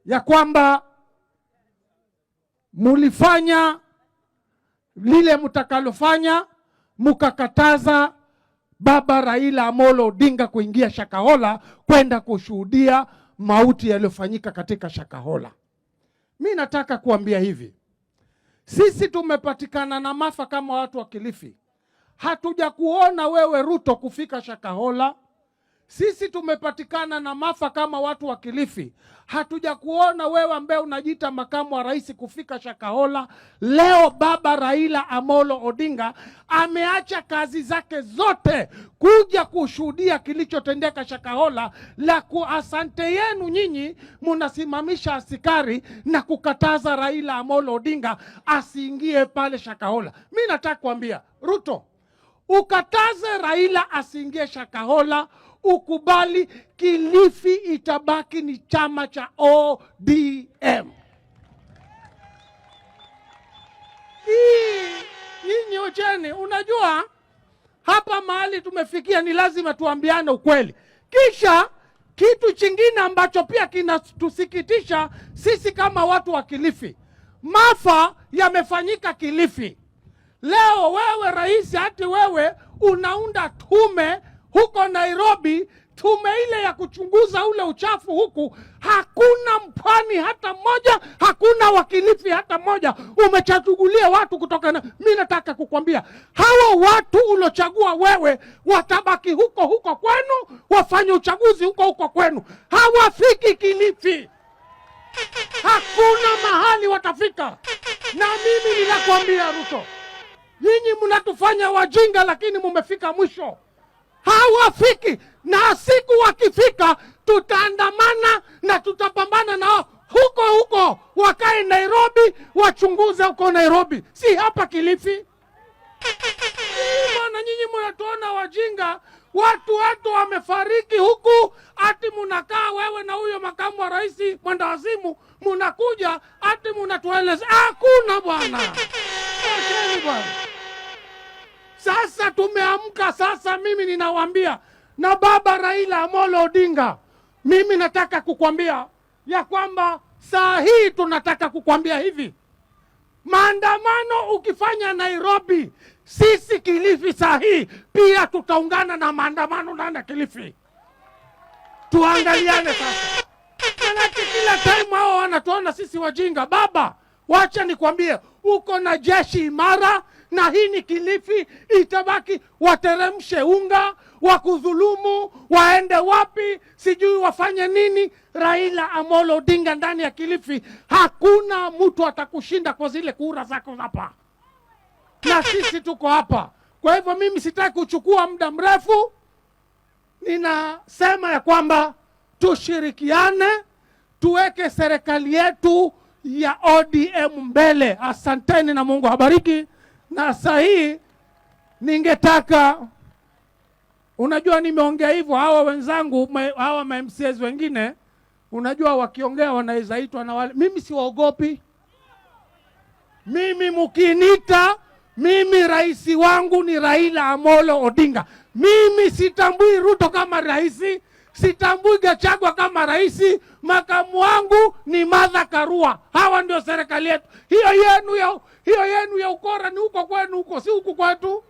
Ya kwamba mulifanya lile mtakalofanya, mukakataza Baba Raila Amolo Odinga kuingia Shakahola kwenda kushuhudia mauti yaliyofanyika katika Shakahola. Mi nataka kuambia hivi, sisi tumepatikana na maafa kama watu wa Kilifi. Hatuja kuona wewe Ruto kufika Shakahola. Sisi tumepatikana na maafa kama watu wa Kilifi. Hatuja kuona wewe ambaye unajiita makamu wa rais kufika Shakahola. Leo Baba Raila Amolo Odinga ameacha kazi zake zote kuja kushuhudia kilichotendeka Shakahola. La ku asante yenu nyinyi munasimamisha askari na kukataza Raila Amolo Odinga asiingie pale Shakahola. Mi nataka kuambia Ruto, ukataze Raila asiingie Shakahola, ukubali Kilifi itabaki ni chama cha ODM. Hii nyocheni, unajua hapa mahali tumefikia ni lazima tuambiane ukweli. Kisha kitu chingine ambacho pia kinatusikitisha sisi kama watu wa Kilifi, maafa yamefanyika Kilifi. Leo wewe rais, hati wewe unaunda tume huko Nairobi, tume ile ya kuchunguza ule uchafu huku, hakuna mpwani hata mmoja, hakuna wakilifi hata mmoja. Umechagulia watu kutoka na, mi nataka kukwambia hawa watu ulochagua wewe watabaki huko huko kwenu, wafanye uchaguzi huko huko kwenu, hawafiki Kilifi, hakuna mahali watafika. Na mimi ninakwambia Ruto, nyinyi mnatufanya wajinga, lakini mumefika mwisho. Hawafiki, na siku wakifika tutaandamana na tutapambana nao huko huko, wakae Nairobi, wachunguze huko Nairobi, si hapa Kilifi. Bwana, nyinyi mnatuona wajinga, watu wamefariki huku, ati munakaa wewe na huyo makamu wa rais mwendawazimu, munakuja ati munatueleza hakuna bwana. Acheni bwana. Sasa tumeamka sasa, mimi ninawaambia na Baba Raila Amolo Odinga, mimi nataka kukwambia ya kwamba saa hii tunataka kukwambia hivi, maandamano ukifanya Nairobi, sisi Kilifi saa hii pia tutaungana na maandamano ndani ya Kilifi. Tuangaliane sasa, manake kila time hao wanatuona sisi wajinga. Baba, wacha nikwambie, uko na jeshi imara, na hii ni Kilifi itabaki. Wateremshe unga, wakudhulumu, waende wapi, sijui wafanye nini. Raila Amolo Odinga ndani ya Kilifi, hakuna mtu atakushinda kwa zile kura zako hapa, na sisi tuko hapa. Kwa hivyo mimi sitaki kuchukua muda mrefu, ninasema ya kwamba tushirikiane, tuweke serikali yetu ya ODM mbele. Asanteni na Mungu awabariki. Na saa hii ningetaka, unajua nimeongea hivyo, hawa wenzangu hawa ma MCAs wengine, unajua wakiongea wanaweza itwa na wale. Mimi siwaogopi. Mimi mkiniita, mimi rais wangu ni Raila Amolo Odinga. Mimi sitambui Ruto kama rais, sitambui Gachagua kama rais. Makamu wangu ni Martha Karua. Hawa ndio serikali yetu. Hiyo yenu ya ukora ni huko kwenu huko, si huku kwetu.